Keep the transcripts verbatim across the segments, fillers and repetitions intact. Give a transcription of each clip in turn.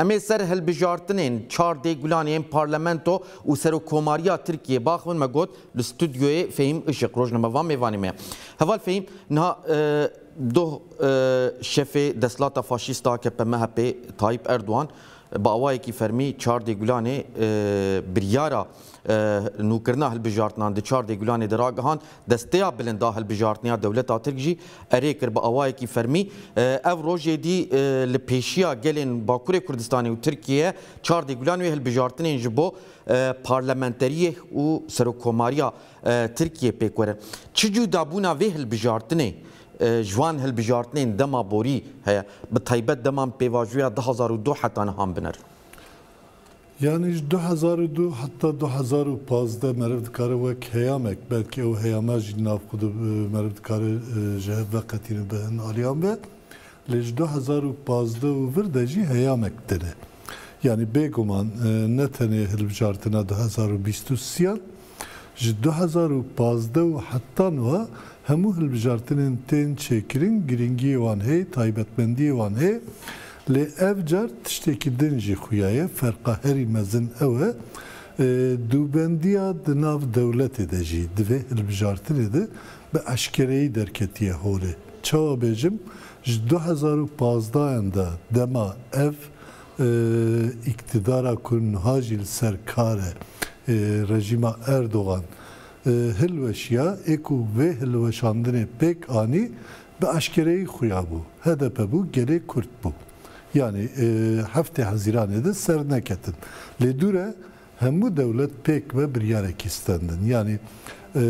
Em ê ser hilbijartinên çardê Gulanê yên parlamento û serokkomariya Tirkiyê baxivin, me got li stûdyoyê Fehîm Işık, rojnamevan, mêvanê me ye. Heval Fehîm, niha, e, doh, e, şefê desthilata faşîst a A K P M H P Tayyip Erdoğan bi awayekî fermî çardê Gulanê, e, biryara, e, nûkirina hilbijartinan di çardê Gulanê de ragihand. Desteya Bilind a Hilbijartinê ya Dewleta Tirk jî erê kir bi awayekî fermî. E, ev rojê dî, e, li pêşiya gelên Bakurê Kurdistanê û Tirkiyeyê çardê Gulanê wê hilbijartinên ji bo, e, parlamenteriyê û serokkomariya, e, Tirkiyê pêk werin. Çi cudabûna vê hilbijartinê, e, ji wan hilbijartinên dema borî heye? Bi taybet dema em pêvajoya du hezar û du heta niha biner. Yani ji du hezar û du heta du hezar û pazdeh meriv dikare wek heyamek, belkî ew heyama jî nav xwe de, e, meriv dikare, e, ji hev veqetîne bi hin aliyan ve. Lê ji du hezar û pazdeh û vir de jî heyamek tune. Yani bêguman, e, ne tenê hilbijartina du hezar û bîst û sêyan, ji du hezar û pazdeh û heta niha hemû hilbijartinên tên çêkirin, girîngiyê wan heye, taybetmendiyê wan heye. Lê ev car tiştekî din jî xuya ye, ferqa herî mezin ew e, e, dûbendiya di nav dewletê de jî, di vê hilbijartinê de bi eşkereyî derketiye holê. Çawa bêjim, ji du hezar û pazdehan de dema ev, e, îktidara ku niha jî li ser kar e, e, rejîma Erdogan, e, hilweşiya, ê ku vê hilweşandinê pêk anî, bi eşkereyî xuya bû. H D P bû, gelê Kurd bû. Yani, e, heftê Hezîranê de ser neketin. Lê dûre hemû dewlet pêk ve biryarekî stendin. Yani, e,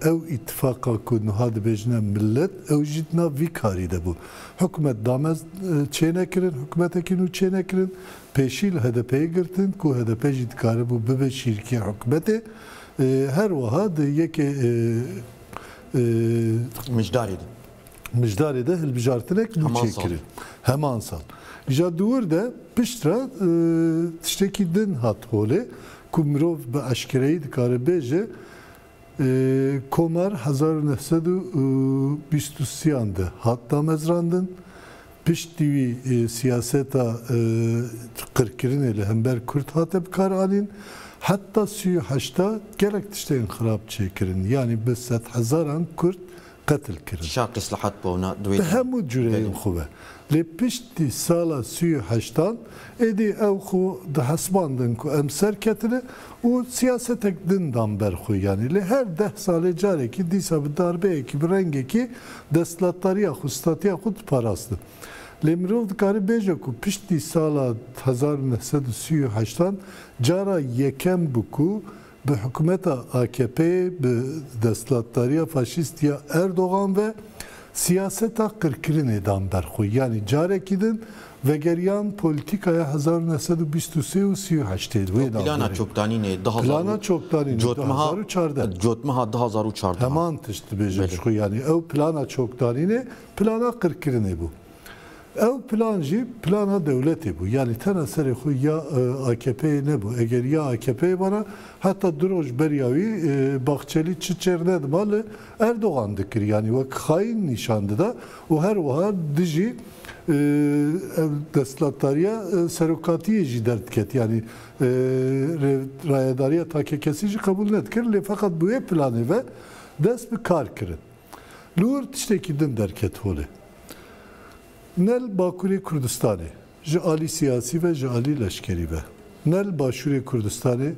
ew îtifaqa ku niha dibêjine millet, ew jî di nav vî karî de bû. Hikûmet damez, e, çênekirin, hikûmetekî nû çênekirin, pêşî li H D P'yê girtin, ku H D P jî dikaribû bibe şîrkê hikûmetê. E, her wiha di yekê, e, e, Mijdarê de. Mijdarê de hilbijartinek nû çêkirin. Heman sal. Heman sal. Îja di wir de piştre, e, tiştekî din hat holê, ku mirov bi eşkereyî dikare bêje, e, Komar hezar û neh sed û bîst û sêyan de hat damezrandin. Piştî wî, e, siyaseta, e, qirkirinê li hember Kurd hate bikaranîn. Heta sî û heşta gelek tiştên xirab çêkirin. Yanî bi sedhezaran Kurd qetil kirin. Şaqî silahat bona di wê Bi hemû cureyên xwe ve. Lê piştî sala sî û heştan êdî ew xwe dihesibandin ku em serketine û siyasetek din dan ber xwe. Yanî lê her deh salê carekî dîsa bi darbeyekî, bi rengekî desthilatdariya xwe, statiya xwe diparastin. Lê mirov dikare bêje ku piştî sala hezar û neh sed û sî û heştan cara yekem bû ku bi hikûmeta A K P'yê, bi desthilatdariya faşîst ya Erdogan ve siyaseta qirkirinê dan ber xwe. Yanî carekî din vegeriyan polîtîkaya hezar û neh sed û bîst û sê û sî û heştê wê Ew plana çokdanînê, du hezar Plana çokdanînê, cotmeha, du hezar û çardeh. Cotmeha du hezar û çardeh. Heman tişt dibêje Belê. ji xwe, yanî ew plana çokdanînê, plana qirkirinê bû. Ew plan jî plana dewletê bû. Yanî tena serê xwe ya, e, A K P'yê nebû. Eger ya A K P'yê bana, heta du roj beriya wî, e, Bahçeli çi çêr nedima li Erdogan dikir. Yanî wek xayîn nîşan dida û her wiha dijî, e, ev desthilatdariya, e, serokatiyê jî derdiket. Yanî, e, rê-, rayedariya takekesî jî qebûl nedikir. Lê feqet bi wê planê ve dest bi kar kirin. Li wir tiştekî din derket holê. Ne li Bakurê Kurdistanê, ji alî siyasî ve, ji alî leşkerî ve, ne li Başûrê Kurdistanê,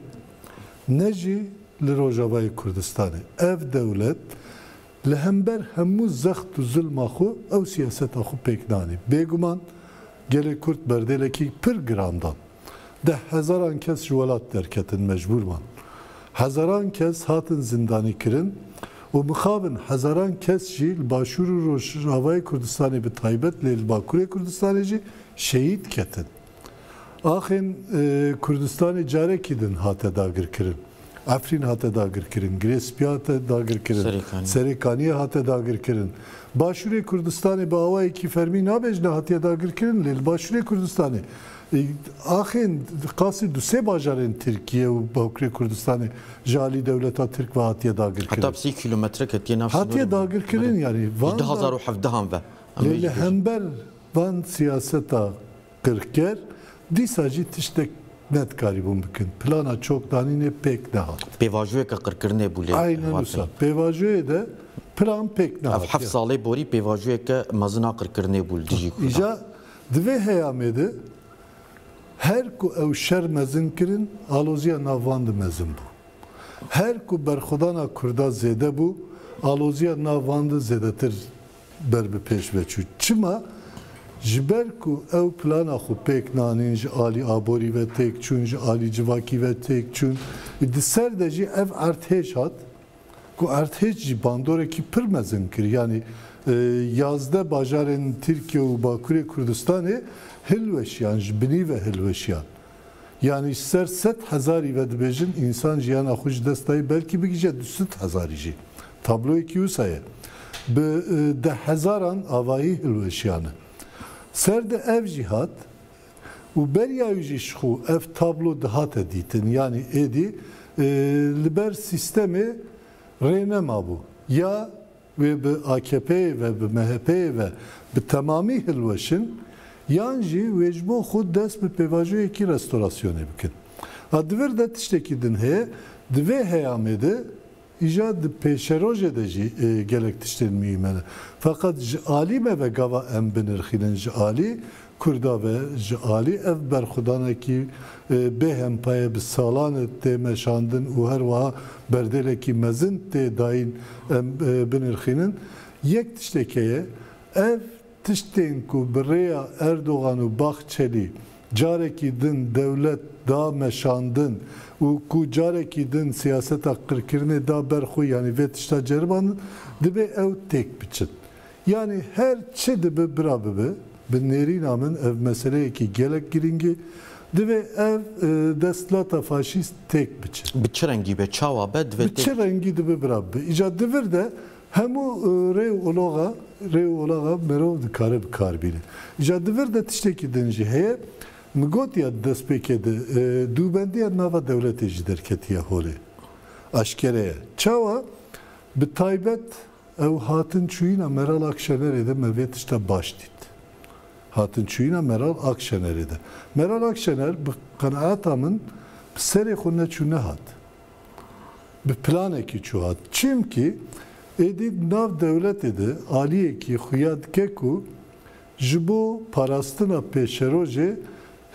ne jî li Rojavayê Kurdistanê. Ev dewlet li hember hemû zext û zulma xwe ew siyaseta xwe pêk nanî. Bêguman gelê Kurd berdêlekî pir giran dan. Deh hezaran kes ji welat derketin, mecbûr man. Hezaran kes hatin zindanî kirin û mixabin hezaran kes jî li Başûr û Rojavayê Kurdistanê bi taybet, lê li Bakurê Kurdistanê jî şehîd ketin. Axên, e, Kurdistanê carekî din hate dagirkirin. Efrîn hate dagirkirin, Girê Spî hate dagirkirin, Serê Kaniyê. Serê Kaniyê hate dagirkirin. Başûrê Kurdistanê bi awayekî fermî nabêjine hatiye dagirkirin, lê li Başûrê Kurdistanê, e, axên qasî du sê bajarên Tirkiye û Bakurê Kurdistanê ji alî dewleta Tirk ve hatiye dagirkirin. Heta bi sî kilometre ketiye nav Hatiye sînorê dagirkirin, Belê. yanî van Ji du hezar û hevdehan ve. Em Lê vê li jî bêjin. hember van siyaseta qirker, dîsa jî tiştek nedikarîbûn bikin. Plana çokdanînê pêk nehat. Pêvajoyeke qirkirinê bû lê Aynen wisa. Pêvajoyê de plan pêk nehat. Ev heft salê borî pêvajoyeke mezin a qirkirinê bû li dijî Kurdan. Îca di vê heyamê de her ku ew şer mezin kirin, aloziya nav van de mezin bû. Her ku berxwedana Kurda zêde bû, aloziya nav van de zêdetir ber bi pêş ve çû. Çima? Ji ber ku ew plana xwe pêk nanîn, ji alî aborî ve têk çûn, ji alî civakî ve têk çûn. Di ser de jî ev erdhêj hat, ku erdhêj jî bandorekî pir mezin kir. Yanî, e, yazdeh bajarên Tirkiye û Bakurê Kurdistanê hilweşiyan, ji binî ve hilweşiyan. Yanî ji ser sed hezarî ve dibêjin, însan jiyana xwe ji dest dayî, belkî bigihîje du sed hezarî jî. Tabloyekî wisa ye. Bi, e, deh hezaran avahî hilweşiyane. Ser de ev jî hat û beriya wî jî ji xwe ev tablo dihate dîtin. Yanî êdî, e, li ber sîstemê rê nemabû. Ya wê bi A K P'yê ve, bi M H P'yê ve bi temamî hilweşin, yan jî wê ji bo xwe dest bi pêvajoyekî restorasyonê bikin. A di vir de tiştekî din heye, di vê heyamê de îja di pêşerojê de jî, e, gelek tiştên muhîm hene. Feqet ji alî me ve gava em binirxînin ji alî, Kurda ve ji alî ev berxwedanekî, e, bêhempa ye, bi salan e tê meşandin û her wiha berdêlekî mezin tê dayîn em, e, binirxînin. Yek tiştek heye, ev tiştên ku bi rêya Erdogan û Bahçelî carekî din dewlet da meşandin û ku carekî din siyaseta qirkirinê da ber xwe, yanî vê tişta ceribandin, dibê ew têk biçin. Yanî her çi dibe bira bibe, bi nêrîna min ev meseleyekî gelek girîng e. Divê ev, e, desthilata faşîst têk biçe. Bi çi rengî be, çawa be, divê Bi têk çi rengî dibe bira bibe. Îca di vir de hemû, e, rê û olaxa, rê û olaxa merov dikare bi kar bîne. Îca di vir de tiştekî din jî heye. Min got ya di destpêkê de, e, dûbendiya nava dewletê jî derketiye holê. Aşkere ye. Çawa? Bi taybet Ew hatin çûyîna Meral Akşenerê de me vê tişta baş dît. Hatin çûyîna Meral Akşenerê de. Meral Akşener bi qenaeta min bi serê xwe neçû nehat. Bi planekî çû hat. Çimkî êdî nav dewletê de aliyekî xuya dike ku ji bo parastina pêşerojê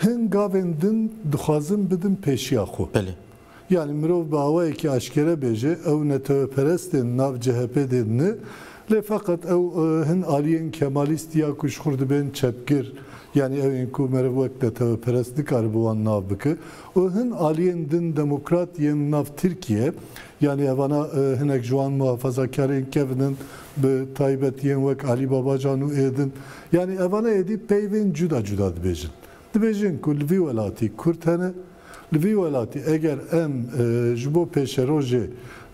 hin gavên din dixwazin bidin pêşiya xwe. Belê. Yanî mirov bi awayekî aşkere bêje, ew neteweperestên nav C H P de ne, lê feqet ew, e, hin aliyên Kemalîst ya ku ji xwe dibên çepgir, yanî ew ên ku meriv wek neteweperest nikare bi wan nav bike, û hin aliyên din demokrat yên nav Tirkiye, yanî evana, e, hinek ji wan muhafazakarên kevin in, bi taybet yên wek Alî Babacan û êdin, yanî evana êdî peyvên cuda cuda dibêjin. Dibêjin ku li vî welatî Kurd hene, li vî welatî eger em, e, ji bo pêşerojê,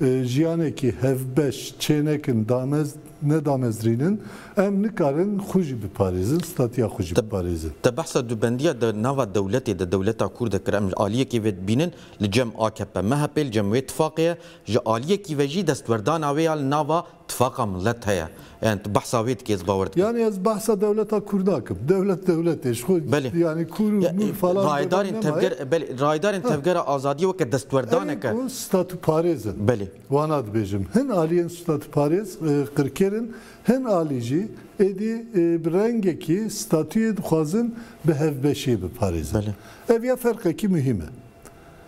e, jiyanekî hevbeş çênekin, damez-, nedamezrînin, em nikarin xwe jî biparêzin, statiya xwe jî Te, biparêzin. Te behsa dubendiya de nava dewletê de, dewleta Kurd de kir, em ji aliyekî vê dibînin, li cem A K P M H P, li cem wê tifaqê ye, ji aliyekî ve jî destwerdana wê ya li nava tifaqa millet heye. Yani tu behsa wê dikê, ez bawer dikim. Yani ez behsa dewleta Kurda kim. Dewlet dewletê. Ji xwe Belê. Yani Kur û Ya, Mur e, falan rayedarên dêva nemaye. tevger-, belê, rayedarên Ha. tevgera azadiyê weke destwerdaneke. Ew ku statûparêz in. Belê. Wana dibêjim. Hin aliyên statûparêz, e, qirker in, hin alî jî êdî, e, bi rengekî statûyê dixwazin bi hevbeşiyê biparêzin. Belê. Ev ya ferqekî muhîm e.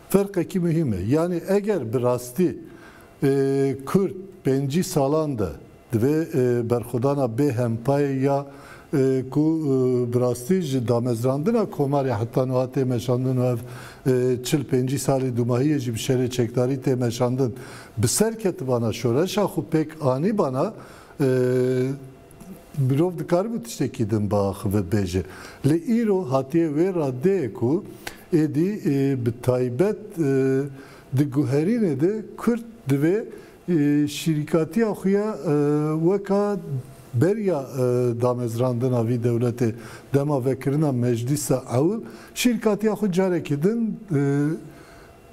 Ferqekî muhîm e. Yani eger bi rastî, e, Kurd pêncî salan de divê, e, berxwedana bê hempayê ya, e, ku, e, bi rastî ji damezrandina komarê heta niha tê meşandin û ev, e, çil pêncî salê dûmahiyê jî bi şerê çekdarî tê meşandin, bi ser ketibana şoreşa xwe pêk anîbana, e, Mirov dikaribû tiştekî din biaxive bêje. Lê îro hatiye wê radeyê ku êdî, e, bi taybet, e, di guherînê de Kurd divê, e, şîrîkatiya xwe ya, e, weka beriya, e, damezrandina vî dewletê dema vekirina meclîsa ewil şîrîkatiya xwe carekî din, e,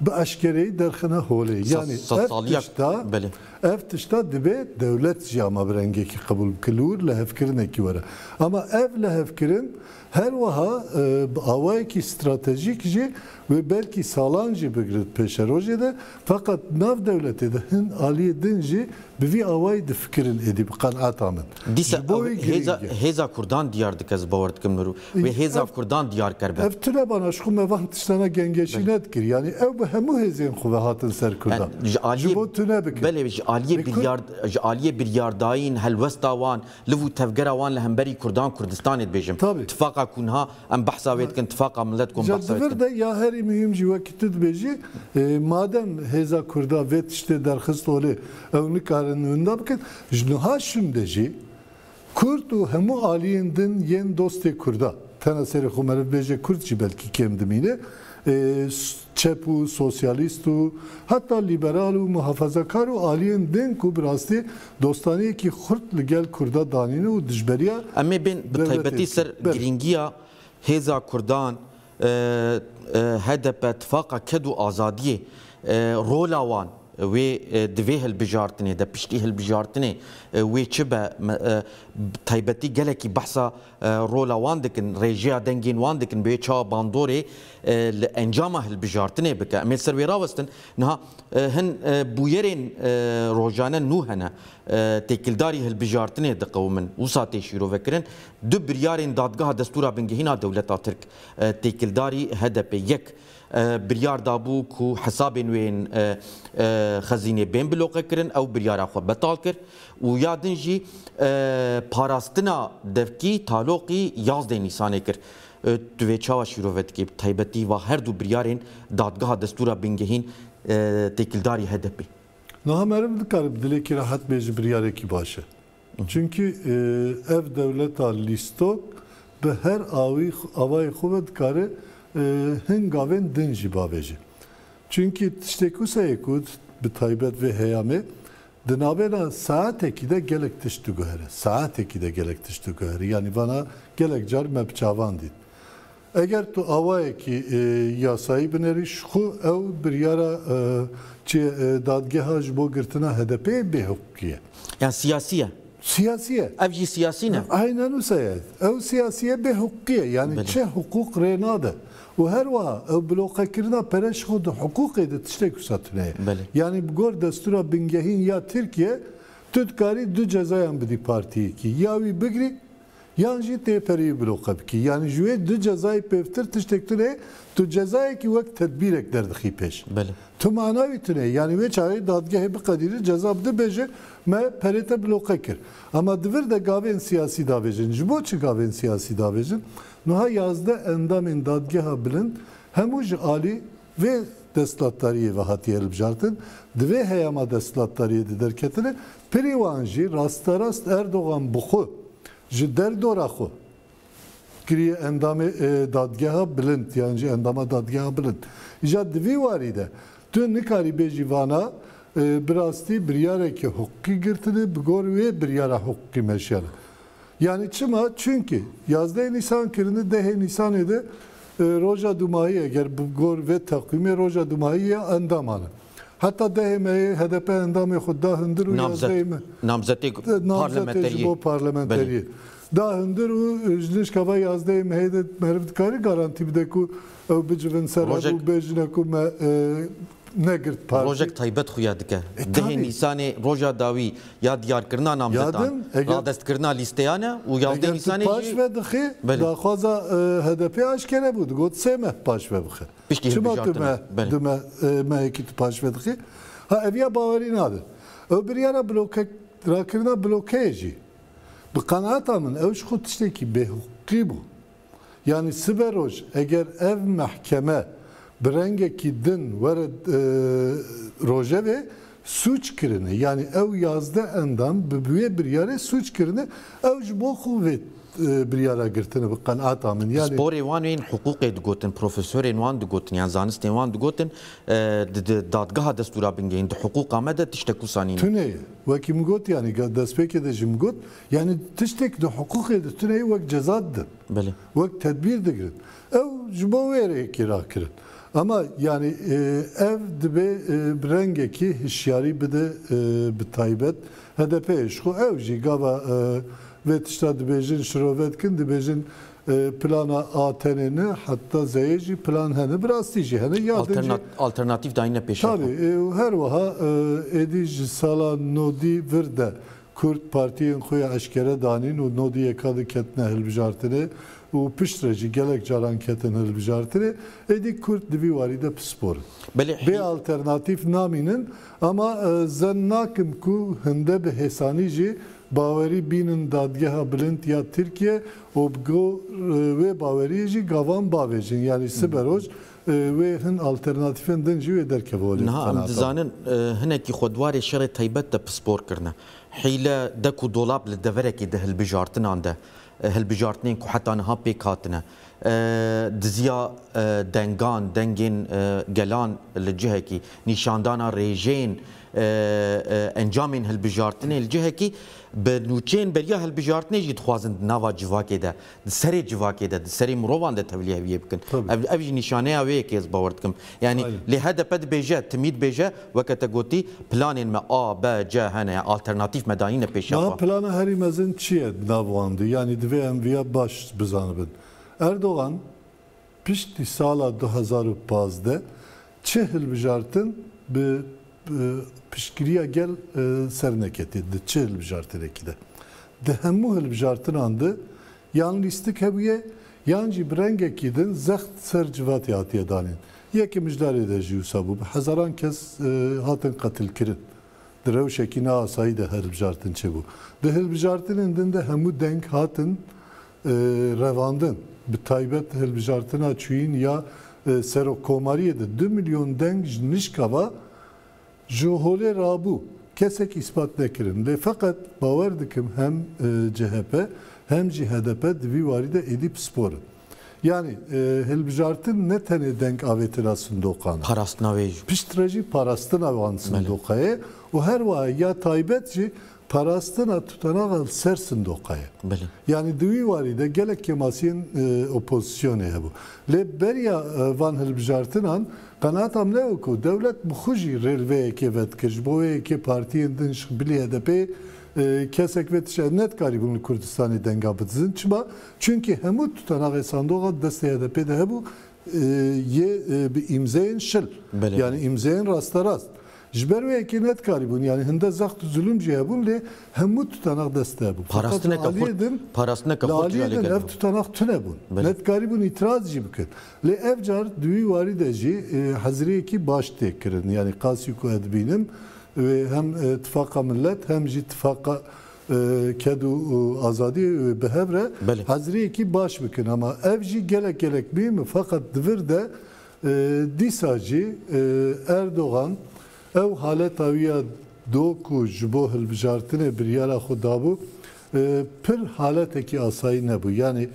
bi eşkereyî derxine holê. Sa-, Yani sa-, ev saliya-, tişta, belê. Ev tişta dibe dewlet jî ama bi rengekî qebûl bike, li wir lihevkirinekî were. Ama ev lihevkirin her wiha, e, bi awayekî stratejîk jî wê belkî salan jî bigire pêşerojê de, feqet nav dewletê de hin aliyê din jî bi vî awayî difikirin êdî, bi qenaeta min. Dîsa Ji bo wî hêza, girîng e. Hêza Kurdan diyar dike, ez bawer dikim, Nûrû. Wê hêza Ev Kurdan diyar kerbe. Ev tune bana, ji xwe me van tiştana gengeşî Belê. Nedikir. Yani ew bi hemû hêzên xwe ve hatin ser Kurdan. Yani ji aliyê Ji bo tune bike. Belê, ji aliyê Lê Kur- biryar-, ji aliyê biryardayîn, helwesta wan, liv û tevgera wan li hemberî Kurdan Kurdistanê dibêjim. Tabii. Tifaqa ku niha em behsa wê dikin, tifaqa millet ku em Ja behsa wê di vir dikin. De ya herî muhîm jî wekî tu dibêjî, e, madem hêza Kurda vê tiştê derxist holê, ew nikarin winda bikin, ji niha şûnde jî Kurd û hemû aliyên din yên dostê Kurda, tena serê xwe meriv bêje Kurd jî belkî kêm dimîne, e, s-, çep û sosyalîst û heta lîberal û muhafazakar û aliyên din ku bi rastî dostaniyekî xurt li gel Kurda danîne û dijberiya Em ê bên bi dewletê taybetî dikin. ser Belê. girîngiya hêza Kurdan, e, e, H D P, Tifaqa Ked û Azadiyê, e, rola wan wê, e, di vê hilbijartinê de, piştî hilbijartinê, e, wê çi be, me, e, taybetî gelekî behsa, e, rola wan dikin, rêjeya dengên wan dikin, bi wê çawa bandorê, e, li encama hilbijartinê bike. Em ê ser wê rawestin. Niha, e, hin, e, bûyerên, e, rojane nû hene. E, têkildarî hilbijartinê diqewimin. Wisa tê şîrovekirin. Du biryarên dadgeha destûra bingehîn a dewleta Tirk, e, têkildarî H D P. Yek, e, biryar dabû ku hesabên wê yên, e, e, xezînê bên biloqekirin, ew biryara xwe betal kir. Û ya din jî, e, parastina devkî taloqî yazdeh Nîsanê kir. E, tu vê çawa şîrove dikî? Bi taybetî va her du biryarên dadgeha destûra bingehîn, e, têkildarî H D P. Niha meriv dikare bi dilekî rehet bêje biryarekî baş e. Çunkî, e, ev dewleta lîstok bi her awî, awayê xwe ve dikare, e, hin gavên din jî bavêje. Çunkî tiştê ku seyê ku bi taybet vê heyamê di navbêna saetekî de gelek tişt diguhere. Saetekî de gelek tişt diguhere. Yanî vana gelek car me bi çavan dît. Eger tu awayekî, e, yasayî binerî, ji xwe ew biryara, e, çi, e, dadgeha ji bo girtina H D P'yê bêhiqûqî ye. Yan siyasî ye. Siyasî ye. Ev jî siyasî ne. Aynen wisa ye. Ew siyasî ye, bêhiqûqî ye. Yani Belê. Çi hiqûq rê nade. Û her wiha ew bloqekirina pere ji xwe di hiqûqê de tiştek wisa tune ye. Belê. Yani bi gor destûra bingehîn ya Tirkiye, tu dikarî du cezayan bidî partiyekî. Ya wî bigirî, Yan jî tê pereyî bloqe bikî. Yanî ji wê du cezayê pêvtir tiştek tune ye, tu cezayekî wek tedbîrek derdixî pêş. Belê. Tu mana wî tune ye. Yanî wê çaxê dadgehê biqedîne, ceza bide bêje, me perê te bloqe kir. Ama di vir de gavên siyasî davêjin. Ji bo çi gavên siyasî davêjin? Niha yazdeh endamên dadgeha bilind hemû ji alî vê desthilatdariyê ve hatiye hilbijartin. Di vê heyama desthilatdariyê de derketine, pirî wan jî rasterast Erdogan bi xwe ji derdora xwe kiriye endamê, e, dadgeha bilind, yan jî endama dadgeha bilind. Îja di vî warî de tu nikarî bêjî vana, e, bi rastî biryarekî hiqûqî girtine, bi gor wê biryara hiqûqî meşiyane. Yani çima? Çunkî yazdeh Nîsan kirine, dehê Nîsanê de, e, roja dumahî, eger bi gor vê teqwîmê roja dumahî ya endaman e. Heta dehê mehê H D P endamê xwe da hundir û Namzet. yazdehê me Namzetê De, namzetê ji parlamenteriyê. bo parlamenteriyê. Belê. Da hundir û, e, ji nişka va yazdehê mehê de meriv dikare garantî bide ku ew bicivin ser ev Rojek û bêjine ku me, e, negirt partî. Rojek taybet xuya dike. E, Dehê tabii. Nîsanê roja dawî ya diyarkirina namzetan, Yadin, eger radestkirina lîsteyan e û yazdeh Eger tu Nîsanê paş jî ve dixî, Belê. daxwaza, e, H D P aşkere bû. Digot sê meh paş ve bixe. Piştî Çima tu hilbijartinê. me, Belê. du me, e, mehekî tu paş ve dixî? Ha, ev ya bawerî nade. Ew biryara bloke, rakirina blokeyê jî. Bi qenaeta min ew ji xwe tiştekî bêhiqûqî bû. Yani sibe roj eger ev mehkeme bi rengekî din were, e, rojevê sûc kirine. Yani ew yazdeh endam bi wê biryarê sûc kirine. Ew ji bo xwe vê, e, biryara girtine bi qenaeta min. Yani Pisporê wan ên hiqûqê digotin, profesorên wan digotin, yan zanistên wan digotin, e, di, di dadgeha destûra bingehîn, di hiqûqa me de tiştek wisa nîne. Tune ye. Wekî min got, yani ga-, destpêkê de jî min got, yani tiştek di hiqûqê de tune ye, wek ceza didin. Belê. Wek tedbîr digirin. Ew ji bo wê rêyekê rakirin. Ama yani, e, ev dibe, e, bi rengekî hişyarî bide, e, bi taybet H D P. Ji xwe ew jî gava, e, vê tişta dibêjin, şirove dikin, dibêjin, e, plana A tenê ne, heta zeyê jî plan hene, bi rastî jî hene. Ya din jî Alternat-, alternatîf dayine pêşiya xwe. Tabii, e, û her wiha, e, êdî ji sala nodî vir de Kurd partiyên xwe ya eşkere danîn û nodî yeka di ketine hilbijartinê û piştre jî gelek caran ketin hilbijartinê. Êdî Kurd di vî warî de pispor in. Belê, bê hî- alternatîf namînin, ama, e, zen nakim ku hinde bi hêsanî jî bawerî bînin dadgeha bilind ya Tirkiye û bi go-, e, wê baweriyê jî gavan bavêjin. Yani siberoj, e, wê hin alternatîfên din jî wê derkeve holê. Niha em dizanin, e, hinekî xwe di warê şerê taybet de pispor kirine. Hîle dek û dolab li deverekê di hilbijartinan de, e, hilbijartinên ku heta niha pêk hatine, e, diziya, e, dengan, dengên, e, gelan li cihekî, nîşandana rêjeyên, e, e, encamên hilbijartinê li cihekî, bi nûçeyên beriya hilbijartinê jî dixwazin di nava civakê de, di serê civakê de, di serê mirovan de tevlî heviyê bikin. Tabii. Ev, ev jî nîşaneya wê yekê ez bawer dikim. Yani Aynen. Lê H D P dibêje, timî dibêje, weke te gotî, planên me A, B, C hene, alternatîf me danîne pêşiya Niha xwe. Plana herî mezin çi ye di nav wan de? Yani divê em viya baş bizanibin. Erdogan piştî sala du hezar û pazdeh çi hilbijartin bi, bi piştgiriya gel, e, ser neketî di çi hilbijartinekî de. Di hemû hilbijartinan de yan lîstik hebûye, yan jî bi rengekî din zext ser civatê hatiye danîn. Yekê Mijdarê de jî wisa bû. Bi hezaran kes, e, hatin qetilkirin. Di rewşekî neasayî de hilbijartin çêbû. Di hilbijartinên din de hemû deng hatin, e, revandin. Bi taybet hilbijartina çûyîn ya, e, serokkomariyê de du milyon deng ji nişka va ji holê rabû. Kesek îspat nekirin. Lê feqet bawer dikim hem, e, C H P hem jî H D P di vî warî de êdî pispor in. Yani, e, hilbijartin ne tenê deng avêtina sindoqan e. Parastina wê jî. Piştre jî parastina wan Belê. Sindoqa ye û her wiha ya taybet jî parastina tutanaxa li ser sindoqa ye. Belê. Yani di wî warî de gelek kêmasiyên, e, opozisyonê hebû. Lê beriya, e, van hilbijartinan qenatam ne ku dewlet bi xwe jî rê li vê yekê vedikir. Ji bo wê yekê partiyên din ji bilî H D P, e, kesek vê tiştê nedikarîbûn li Kurdistanê denga bidizin. Çima? Çunkî hemû tutanaxê sandoxa destê H D P de hebû, e, yê, e, bi îmzeyên şil. Belê. Yani îmzeyên rasterast. Ji ber wê yekê nedikarîbûn, yani hinde zext û zulum jî hebûn, lê hemû tutanak dest de hebû. Parastineke Feqet li aliyê xurt, din, parastineke li xurt aliyê din ev tutanak tune bûn. Belê. Nedikarîbûn îtiraz jî bikin. Lê ev car di wî warî de jî, e, heziriyekî baş tê kirin. Yani qasî ku ez dibînim, wê hem, e, Tifaqa Millet hem jî Tifaqa, e, Ked û, û Azadî, e, bi hev re Belê. Heziriyekî baş bikin. Ama ev jî gelek gelek muhîm e. Feqet di vir de, e, dîsa jî, e, Erdogan ew haleta wî ya do ku ji bo hilbijartinê biryara xwe dabû, e, pir haletekî asayî nebû. Yani,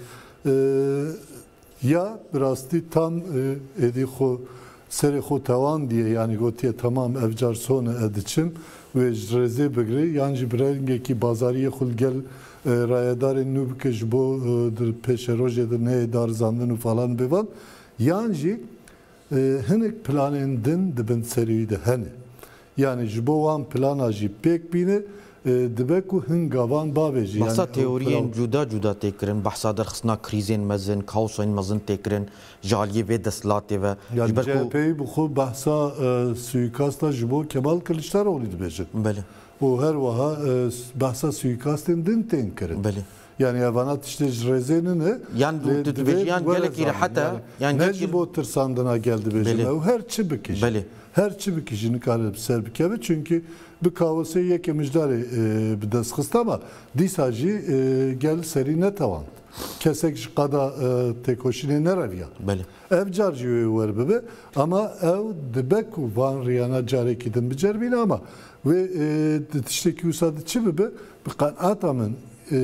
e, Ya bi rastî tam, e, êdî xwe serê xwe tewandiye, yanî gotiye, temam, ev car sone, ez diçim, wê ji rêzê bigire, yan jî bi rengekî bazariyê xwe li gel, e, rayedarên nû bike ji bo, e, di pêşerojê de neyê darizandin û falan bêvan, yan jî, e, hinek planên din di bin serî wî de hene. Yani ji bo wan plana jî pêk bîne, e, dibe ku hin gavan bavêjî. Behsa Yani ew teoriyên plan cuda cuda tê kirin, behsa derxistina krîzên mezin, kaosên mezin tê kirin ji aliyê vê desthilatê ve. Yani Ji ber ku C H P'yî bi xwe behsa, e, suîkasta ji bo Kemal Kiliçdaroglu dibêjin. Belê. Û her wiha, e, behsa suîkastên din tên kirin. Belê. Yani evana tiştê ji rêzê nine, Yan lê tu dibêjî divê yan were gelekî zanîn. Rehet e, Yani yan ne gelekî ji bo tirsandina gel dibêjin. Belê. Ew her çi bikî jî. Belê. Her çi bikî jî nikare bi ser bikeve, çünkü bi kaosê yekê Mijdarê, e, bi dest xist ama dîsa jî, e, gel serî netewan. Kesek ji qada, e, têkoşînê nereviya. Belê. Ev car jî wê wer bibe ama ew dibe ku van riyana carekî din biceribîne ama wê, e, di tiştekî wisa di çi bibe, bi qenata min, e,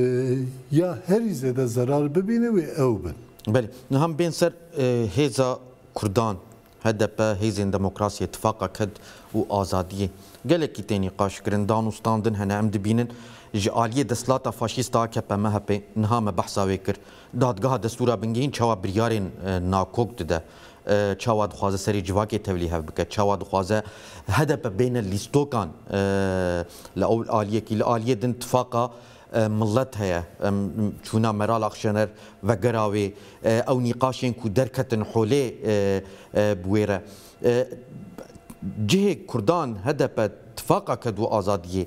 ya herî zêde zerar bibîne wê ew bin. Belê. Niha em bên ser, e, hêza Kurdan, H D P, Hêzên Demokrasiyê, Tifaqa Ked û Azadiyê. Gelekî tê nîqaş kirin, danûstandin hene, em dibînin ji aliyê desthilata faşîst a A K P M H P niha me behsa wê kir. Dadgeha Destûra Bingehîn çawa biryarên, e, nakok dide. e, çawa dixwaze serê civakê tevlî hev bike, çawa dixwaze H D P bêne lîstokan, e, li ew aliyekî, li aliyê din tifaqa, e, millet heye, em, çûna Meral Akşener vegera wê, e, ew nîqaşên ku derketin holê, e, e, bi wê re. E, cihê Kurdan, H D P, tifaqa ked û azadiyê,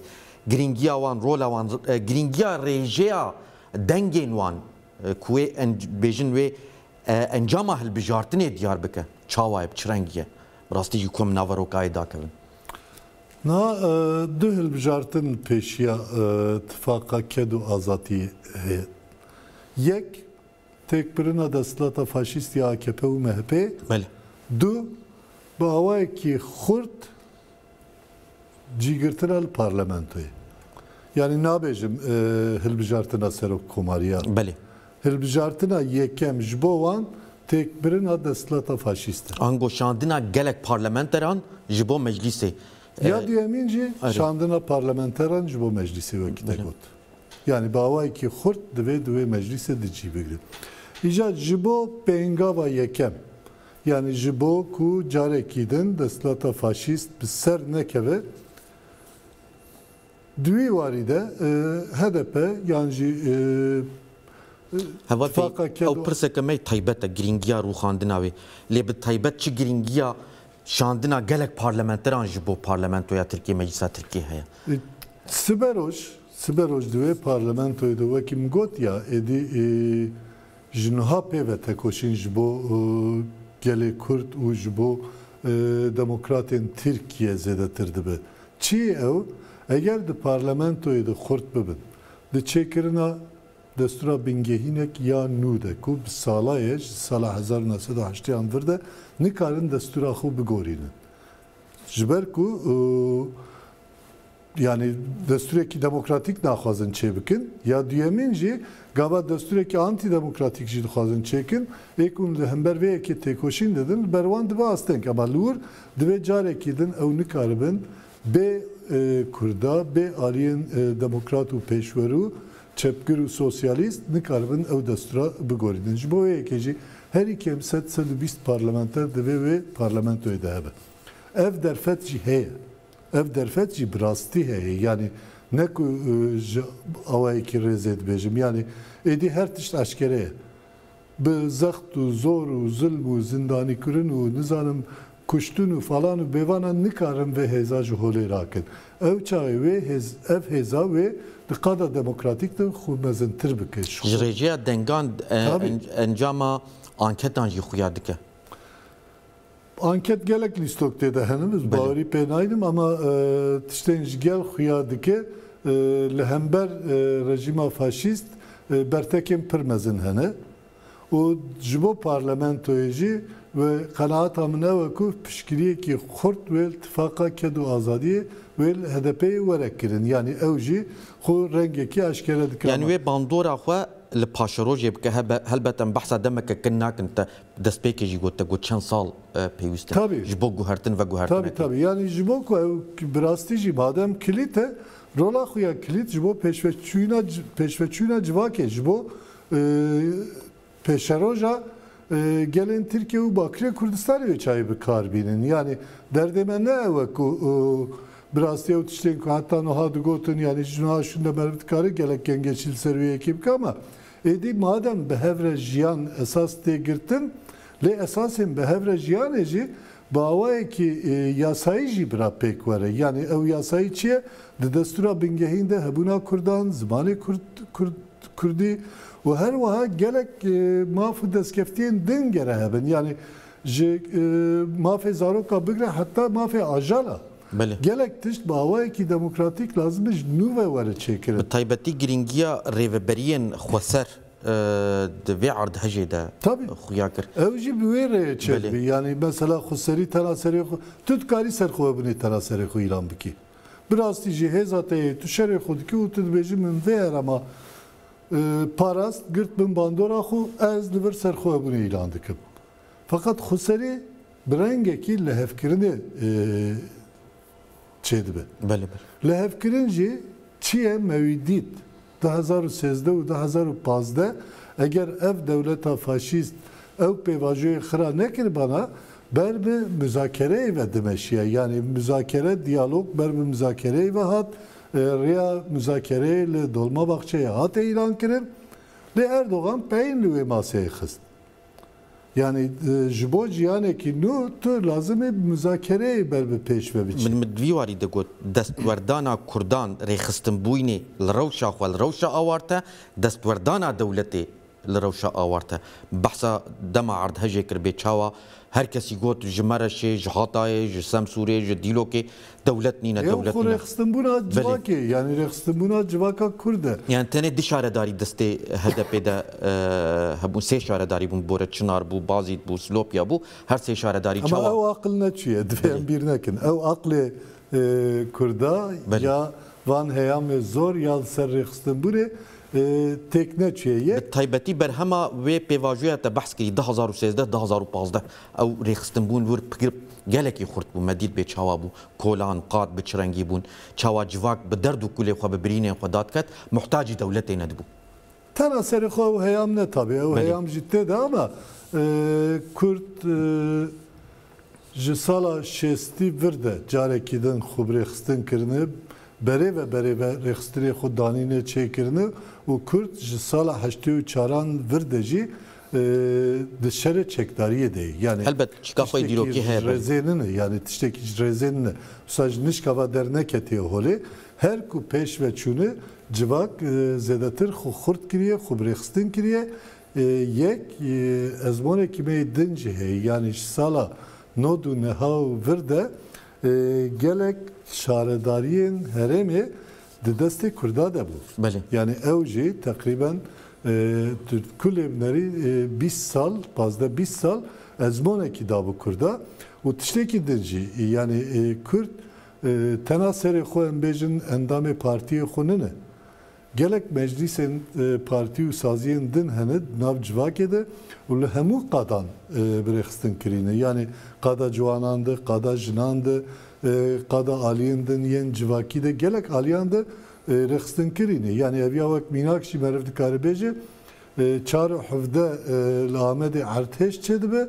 girîngiya wan, rola wan, e, girîngiya rêjeya dengên wan, e, ku wê en-, bêjin wê, e, encama hilbijartinê diyar bike. Çawa ye, bi çi rengî ye? Bi rastî jî ku em naverokayê dakevin. Na, e, du hilbijartin pêşiya, e, tifaqa ked û azadiyê heye. Yek, têkbirina desthilata faşîst ya A K P û M H P. Belê. Du, bi awayekî xurt cîgirtina li parlamentoyê. Yanî nabêjim, e, hilbijartina serokkomariya. Belê. Hilbijartina yekem ji bo wan têkbirina desthilata faşîst e. Ango şandina gelek parlamenteran ji bo meclîsê. Ya E, duyemîn jî erê. Şandina parlamenteran ji bo meclîsê wekî te Belê. Got. Yanî bi awayekî xurt divê di wê meclîsê di cî bigire. Îcar ji bo pêngava yekem, yanî ji bo ku carekî din desthilata faşîst bi ser nekeve, di wî warî de, e, H D P yan jî, e, Heval Bey, tifaqa ked ew û pirseke me taybet e, girîngiya rûxandina wê. Lê bi taybet çi girîngiya şandina gelek parlamenteran ji bo parlamentoya Tirkiyê, meclisa Tirkiyê heye? E, siberoj, siberoj di wê parlamentoyê de wekî min got ya, êdî, e, ji niha pê ve tekoşîn ji bo, e, gelê Kurd û ji bo, e, demokratên Tirkiye zêdetir dibe. Çi ew? Eger di parlamentoyê de xurt bibin, di çêkirina destûra bingehînek ya nû de ku bi sala ye, ji sala hezar û neh sed û heştiyan vir de nikarin destûra xwe bigorînin. Ji ber ku, û, yanî destûrekî demokratîk naxwazin çêbikin, ya duyemîn jî gava destûrekî antîdemokratîk jî dixwazin çêkin, ê ku li hember vê yekê têkoşîn didin, li ber wan dibe asteng. Ema li wir divê carekî din ew nikaribin bê, e, Kurda, bê aliyên, e, demokrat û pêşwerû, çepgir û sosyalîst nikaribin ew destûra bigorînin. Ji bo wê yekê jî herî kêm sed, sed û bîst parlamenter divê wê parlamentoyê de hebe. Ev derfet jî heye. Ev derfet jî bi rastî heye. Yanî ne ku, e, ji awayekî rêzê dibêjim. Yanî êdî her tişt eşkere ye. Bi zext û zor û zilm û zindanîkirin û nizanim kuştin û falan û bêvanan nikarin vê hêza ji holê rakin. Ew çaxê wê hêz, ev hêza wê di qada demokratîk de xwe mezintir bike. Ji xwe Ji rêjeya dengan, e, Tabii. en-, encama anketan jî xuya dike. Anket gelek lîstok tê de hene, ez Belê. Bawerî pê naydim, ama, e, tiştên ji gel xuya dike, e, li hember, e, rejîma faşîst, e, bertekên pir mezin hene. Û ji bo parlamentoyê jî ve qenaeta min ew e ku piştgiriyekî xurt wê li tifaqa ked û azadiyê wê li H D P'yê were kirin. Yanî ew jî xwe rengekî eşkere dike. Yanî Ama wê bandora xwe li paşerojê bike. Hebe-, helbet em behsa demeke kin nakin te destpêkê jî got, te got çend sal, e, pêwîst in Tabii. Ji bo guhertin ve guhertinekê. Tabii, tabii. Yanî ji bo ku ew bi rastî jî madem kilît e, rola xwe ya kilît ji bo pêşveçûna c-, pêşveçûna civakê, ji bo, e, pêşeroja, e, gelên Tirkiye û Bakirê Kurdistanê wê çayê bi kar bînin. Yanî derdê me ne ew e ku, e, bi rastî ew tiştên ku heta niha digotin, yanî ji niha şûnde meriv dikare gelek gengeçî li ser wê yekê bike, ama êdî madem bi hev re jiyan esas tê girtin, lê esasên bi hev re jiyanê jî bi awayekî, e, yasayî jî bira pêk were. Yanî ew yasayî çi ye? Di destûra bingehîn de hebûna Kurdan, zimanê Kurd, Kurd, Kurdî û her wiha gelek, e, maf û destkeftiyên din gere hebin. Yanî ji, e, mafê zaroka bigre heta mafê ajala. Belê. Gelek tişt bi awayekî demokratîk lazim e ji nû ve were çêkirin. Bi taybetî girîngiya rêveberiyên xweser, e, di vê erdhejê de Tabii. xuya kir. Ew jî bi wê rêyê çêdibî. Belê. Yanî mesela xweserî tena serê xwe, tu dikarî serxwebûnê tena serê xwe îlan bikî. Bi rastî jî hêza te yê tu şerê xwe dikî û tu dibêjî min vê herema, e, parast, girt bin bandora xwe, ez li vir serxwebûnê îlan dikim. Feqet xweserî bi rengekî lihevkirinê, e, çêdibe. Belê, belê. Lihevkirin jî çi ye? Me wî dît. Du hezar û sêzdeh û du hezar û pazdeh, eger ev dewleta faşîst Ew pêvajoyê xira nekiribana ber bi muzakereyê ve dimeşiye. Yanî muzakere, diyalog ber bi muzakereyê ve hat. E, rêya muzakereyê li Dolmabahçeyê hate îlan kirin. Lê Erdogan peyin li wê maseyê xist. Yanî, e, ji bo jiyanekî nû tu lazim e muzakereyê ber bi pêş ve biçî. Min, min di vî warî de got, destwerdana Kurdan rêxistinbûyînê li rewşa xwe, li rewşa awarte, destwerdana dewletê li rewşa awarte. Behsa dema erdhejê kir bê çawa her kesî got ji Mereşê, ji Hatayê, ji Semsûrê, ji Dîlokê, dewlet nîne, Ew dewlet xwe nîne. Rêxistinbûna Belê. civakê, yanî rêxistinbûna civaka Kurd e. Yani tenê di şaredarî destê H D P de, e, hebûn, sê şaredarî bûn, Bore Çinar bû, Bazîd bû, Silopya bû. Her sê şaredarî Ama çawa? ew aqil neçûye, divê Belê. em bîr nekin. Ew aqlê, e, Kurda Belê. ya van heyamê zor ya li ser rêxistinbûnê, e, têk neçûye. Yek Bi taybetî berhema wê pêvajoya te behs kirî, du hazar û sêzdeh, du hazar û pazdeh, ew rêxistinbûn wir pikir gelekî xurt bû, me dît bê çawa bû. Kolan, qad bi çi rengî bûn, çawa civak bi derd û kulê xwe, bi birînên xwe dadiket, muhtacî dewletê nedibû. Tena serê xwe ew heyam ne tabi, ew Belê. heyam jî tê de ama, e, Kurd, e, ji sala şêstî vir de carekî din xwe bi rêxistin kirine, berê ve berê ve rêxistinê xwe danîne çêkirine û Kurd ji sala heştê û çaran vir de jî, e, di şerê çekdariyê de ye. Yani Helbet, çika xwe tiştekî dîrokî ji heye, belê. rêzê nine, yani tiştekî ji rêzê nine. Wisa ji nişka va derneketiye holê. Her ku pêş ve çûne civak, e, zêdetir xwe xurt kiriye, xwe bi rêxistin kiriye. E, yek, e, ezmonekî me yê din jî heye. Yani ji sala nod û neha û vir de, e, gelek şaredariyên herêmê di destê Kurda de bû. Belê. Yani ew jî teqrîben, e, tu kulê binerî, e, bîst sal, pazdeh bîst sal ezmonekî dabû Kurda. Û tiştekî din jî, yani, e, Kurd, e, tena serê xwe, em bêjin, endamê partiyê xwe nine. Gelek meclîsên, e, partî û saziyên din hene di nav civakê de û li hemû qadan, e, bi rêxistin kirîne. Yani qada ciwanan de, qada jinan de, e, qada aliyên din yên civakî de, gelek aliyan de, e, rêxistin kirîne. Yani ev ya wek mînak jî meriv dikare bêje, e, çar û hevdeh, e, li Amedê erdhêj çêdibe.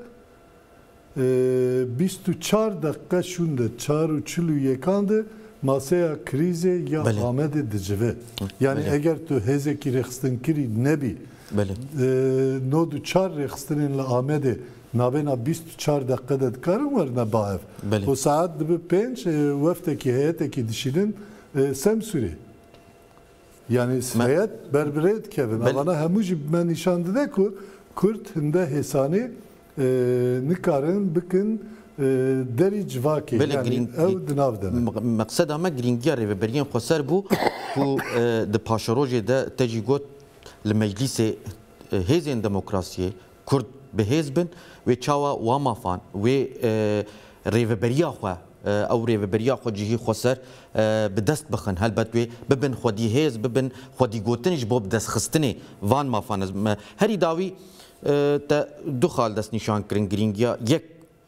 E, bîst û çar deqe şûnde, çar û çil û yekan de maseya krîzê ya Belê. Amedê dicive. Yani Belê. eger tu hêzekî rêxistinkirî nebî, Belê. e, nod û çar rêxistinên li Amedê nabêna bîst û çar deqe de dikarin werine bahev. Belê. O saet dibe pênc, e, weftekî, heyetekî dişînin, e, Semsûrê. Yani Me- heyet berbirê dikevin. Bel- Evana hemû jî me nîşan dide ku Kurd hinde hêsanî, e, nikarin bikin, e, derî civakê. Belê, Yani girîng-, ew di nav de ne. me-, meqseda me girîngiya rêveberiyên xweser bû ku, e, di paşerojê de te jî got li meclîsê, e, hêzên demokrasiyê, Kurd bi hêz bin, wê çawa wa mafan, wê, e, rêveberiya xwe, e, ew rêveberiya xwe cihî xweser, e, bi dest bixin. Helbet wê bibin xwedî hêz, bibin xwedî gotin ji bo bi dest xistinê van mafan. Ez me herî dawî, e, te du xal dest nîşan kirin, girîngiya yek,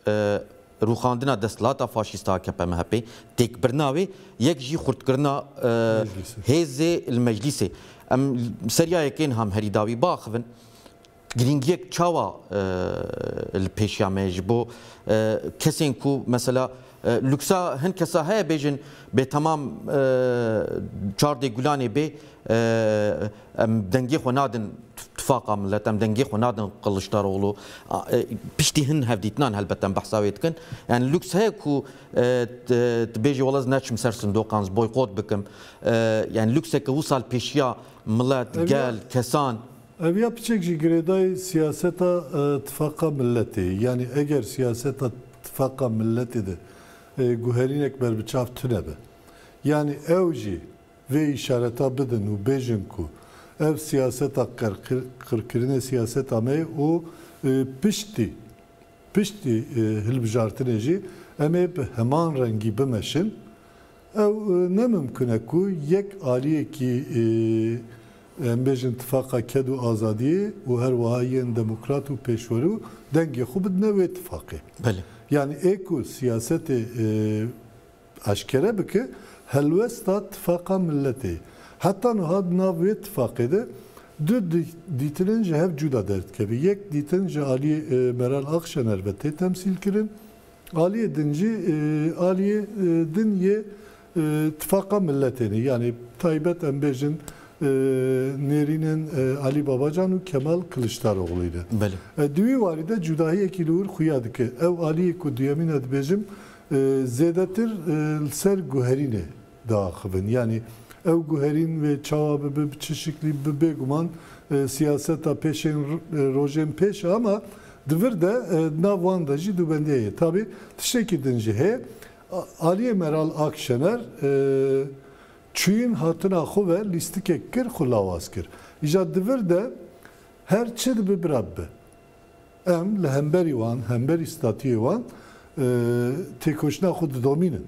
e, rûxandina desthilata faşîst A K P M H P, têkbirina wê, yek jî xurtkirina, e, Meclîsê. hêzê li meclîsê. Em seriya yekê niha em herî dawî biaxivin. Girîngiyek çawa, e, li pêşiya me ye ji bo, e, kesên ku mesela, e, luksa hin kesa heye bêjin bê temam, e, çardê gulanê bê, e, em dengê xwe nadin tifaqa millet, em dengê xwe nadin Kiliçdaroglu. A, e, piştî hin hevdîtinan helbet em behsa wê dikin. Yani luks heye ku, e, t-, tu bêjî wela ez neçim ser sindoqan, ez boykot bikim. E, yani lukseke wisa li pêşiya millet, Ev ya gel, kesan. Ev ya piçek jî girêdayî siyaseta, e, tifaqa milletê. Yani eger siyaseta tifaqa milletê de, e, guherînek berbiçav tune be. Yani ew jî vê îşareta bidin û bêjin ku ev siyaseta qerqir-, qirkirinê siyaseta me ye û, e, piştî, piştî, e, hilbijartinê jî em ê bi heman rengî bimeşin. Ew, e, ne mimkun e ku yek aliyekî, e, em bêjin tifaqa ked û azadiyê û her wiha yên demokrat û pêşwerû dengê xwe bidine wê tifaqê. Belê. Yani ê ku siyasetê, e, eşkere bike, helwesta tifaqa milletê. Heta niha di nav wê tifaqê de Du dî-, dîtinin ji hev cuda derdikeve. Yek dîtin ji aliyê, e, Meral Akşener ve tê temsîl kirin. Aliyê din jî, e, aliyê, e, din yê, e, Tifaqa Milletê ne. Yani taybet em bêjin, e, nêrînên, e, Alî Babacan û Kemal Kiliçdaroglu ne. Belê. E, di wî warî de cudahiyekî li wir xuya dike. Ew aliyê ku duyemîn e dibêjim, e, zêdetir, e, li ser guherînê diaxivin. Yani ew guherîn wê çawa bibe, bi çi şiklî bibe, bêguman, e, siyaseta pêşên, e, rojên pêş e, ama di vir de, e, nav wan de jî dubendiyê ye. Tabi tiştekî din jî heye. A-, aliyê Meral Akşener, e, çûyîn hatina xwe ve lîstikek kir, xwe lawaz kir. Îja di vir de her çi dibe bira bibe. Em li hemberî wan, hemberî statûyê wan, e, têkoşîna xwe didomînin.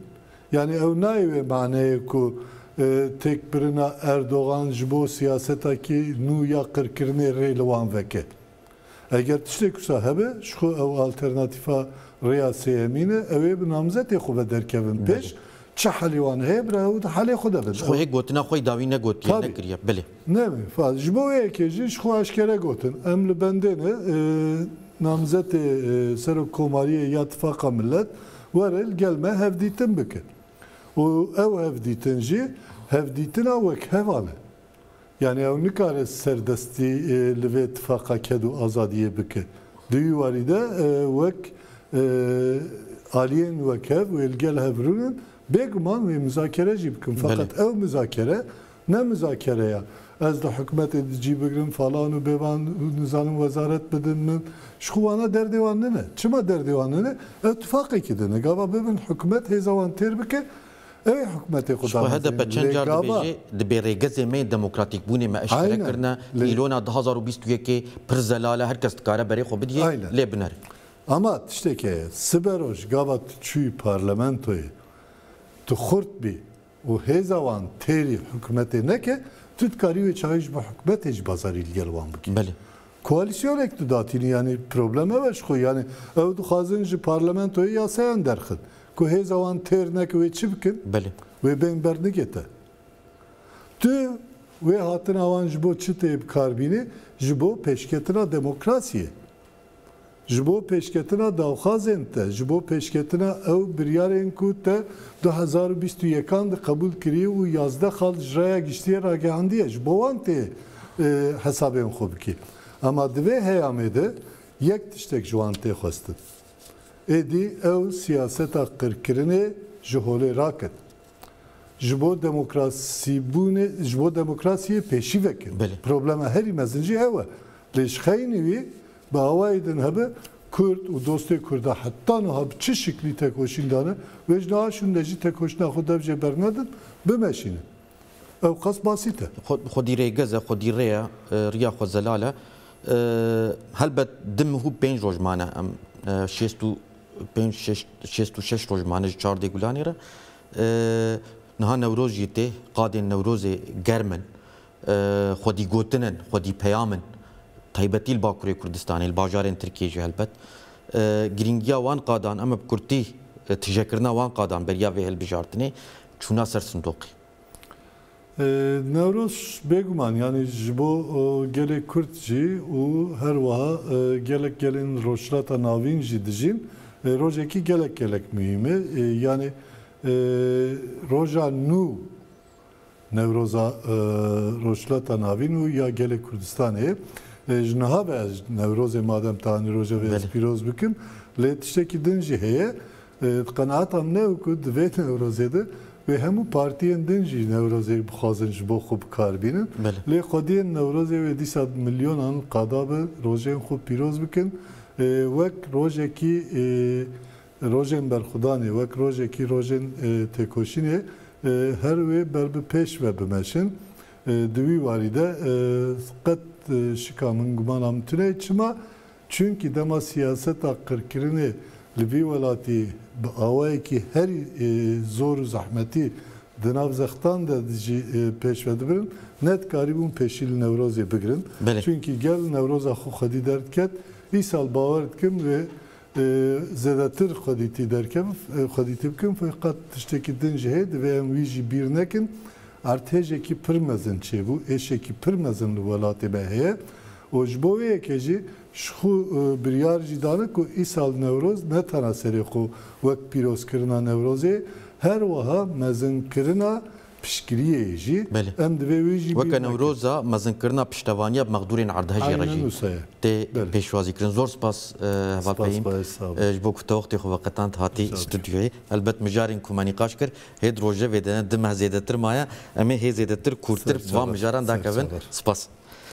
Yani ew nayê wê maneyê ku, e, têkbirina Erdogan ji bo siyasetakî nû ya qirkirinê rê li wan veke. Eger tiştê kusa hebe, ji xwe ew alternatîfa rêya sêyemîn e, ew ê bi namzetê xwe ve derkevin pêş. Belê. Çi helê wan heye, bira ew di helê xwe de bin. Ji xwe hê gotina xwe yî dawî negotiye, Tabii. nekiriye. Belê. Ne, fa-, ji bo yekê jî ji xwe eşkere gotin. Em li bendê ne, e, namzetê, e, serokkomariyê ya Tifaqa Millet were li gel me hevdîtin bike. Û ew hevdîtin jî hevdîtina wekhevan e. Yani ew nikare serdestî, e, li vê tifaqa ked û azadiyê bike. Di wî warî de, e, wek, e, aliyên wekhev wê li gel hev rûnin, bêguman wê muzakere jî bikin. Belê. Fakat ew muzakere ne muzakere ya. Ez di hikûmetê di cî bigrim falan û bêvan û nizanim wezaret bidin min. Ji xwe wana derdê wan nine. Çima derdê wan nine? Ew tifaqekî dine. Gava bibin hikûmet hêza wan têr bike. Ew ê hikûmetê xwe Ji xwe damezin. H D P çend Lê car gava dibêje, di bêrêgezê me yê demokratîkbûnê me eşkere Aynen. kirine, Lê- îlona du hazar û bîst û yekê pir zelal e, her kes dikare berê xwe bidiyê, Aynen. lê binere. Ama tiştek heye, siberoj gava tu çûyî parlamentoyê, tu xurt bî û hêza wan têrî hikûmetê neke, tu dikarî wê çaxê ji bo hikûmetê jî bazarî li gel wan bikî. Belê. Koalîsyonek tu datînî, yani problem ev e ji xwe, yani ew dixwazin ji parlamentoyê yasayan derxin. Ku hêza wan têr neke wê çi bikin? Belê. Wê bên bernigê te. Tu wê hatina wan ji bo çi tê bi kar bînî? Ji bo pêşketina demokrasiyê. Ji bo pêşketina daxwazên te, ji bo pêşketina ew biryarên ku te du hezar û bîst û yekan de qebûl kiriye û yazdeh xal ji raya giştiyê ragihandiye, ji bo wan tê, e, hesabên xwe bikî. Ama di vê heyamê de yek tiştek ji wan tê xwestin. Êdî ew siyaseta qirkirinê ji holê raket. Ji bo demokrasîbûnê, ji bo demokrasiyê pêşî vekin. Belê. Problema herî mezin jî ew e. Lê ji xeynî wî bi awayê din hebe Kurd û dostê Kurda heta niha bi çi şiklî tekoşîn dane, wê ji niha şûnde jî tekoşîna xwe dev jê bernedin, bimeşînin. Ew qas basît e. Xwe-, xwedî rêgez e, xwedî rê ye, e, riya xwe zelal e. E, helbet di meh û pênc roj mane em, e, şêst û pênc, şêst, şêst û şeş roj mane ji çardê Gulanê re. E, niha Newroz jî tê, qadên Newrozê germ in. E, xwedî gotin in, xwedî peyam in. Taybetî li Bakurê Kurdistanê, li bajarên Tirkiyê jî helbet. E, girîngiya wan qadan, em bi kurtî, e, tijekirina wan qadan beriya vê hilbijartinê çûna ser sindoqê. E, Newroz bêguman, yani ji bo, e, gelê Kurd jî û her wiha, e, gelek gelên Rojhilata Navîn jî dijîn, e, rojekî gelek gelek muhîm e. E, yani, e, roja nû Newroza, e, Rojhilata Navîn û ya gelê Kurdistanê, e, ji niha ve ez Newrozê madem tanî roja vê ez Belê. pîroz bikim, lê tiştekî din jî heye. E, qenaeta min ew ku di vê Newrozê de wê hemû partiyên din jî Newrozê bixwazin ji bo xwe bi kar bînin. Belê. Lê xwediyên Newrozê wê dîsa milyonan qada bi rojên xwe pîroz bikin. E, wek rojekî, e, rojên berxwedanê, wek rojekî rojên, e, têkoşînê, e, her wê ber bi pêş ve bimeşin. E, di wî warî de, e, qet, e, şika min gumana min tune ye. Çima? Çunkî dema siyaseta qirkirinê li vî welatî bi awayekî herî, e, zor û zehmetî di nav zextan de jî, e, pêş ve dibirin, nedikarîbûn pêşî li Newrozê bigirin. Belê. Çunkî gel Newroza xwe xwedî derdiket, îsal bawer dikim wê, e, zêdetir xwedîtî derkevin, e, xwedîtî bikin, feqet tiştekî din jî heye, divê em wî jî bîr nekin. Erdhêjekî pir mezin çêbû, êşekî pir mezin li welatê me heye û ji bo wê yekê jî ji xwe, e, biryar jî dane ku îsal Newroz ne tena serê xwe wek pîrozkirina Newrozê, her wiha mezinkirina piştgiriyê jî. Belê. Em divê wê jî bîr nekin. Weke Newroza mezinkirina piştevaniya bi mexdûrên erdhejê re jî tê pêşwazî kirin. Belê. Zor spas, e, heval Peyîn, e, ji bo ku te wextê xwe veqetand hatî stûdyoyê. Elbet mijarên ku me nîqaş kir, hê di rojevê de ne, di meh zêdetir maye. Em ê hê zêdetir kûrtir van mijaran dakevin. Spas.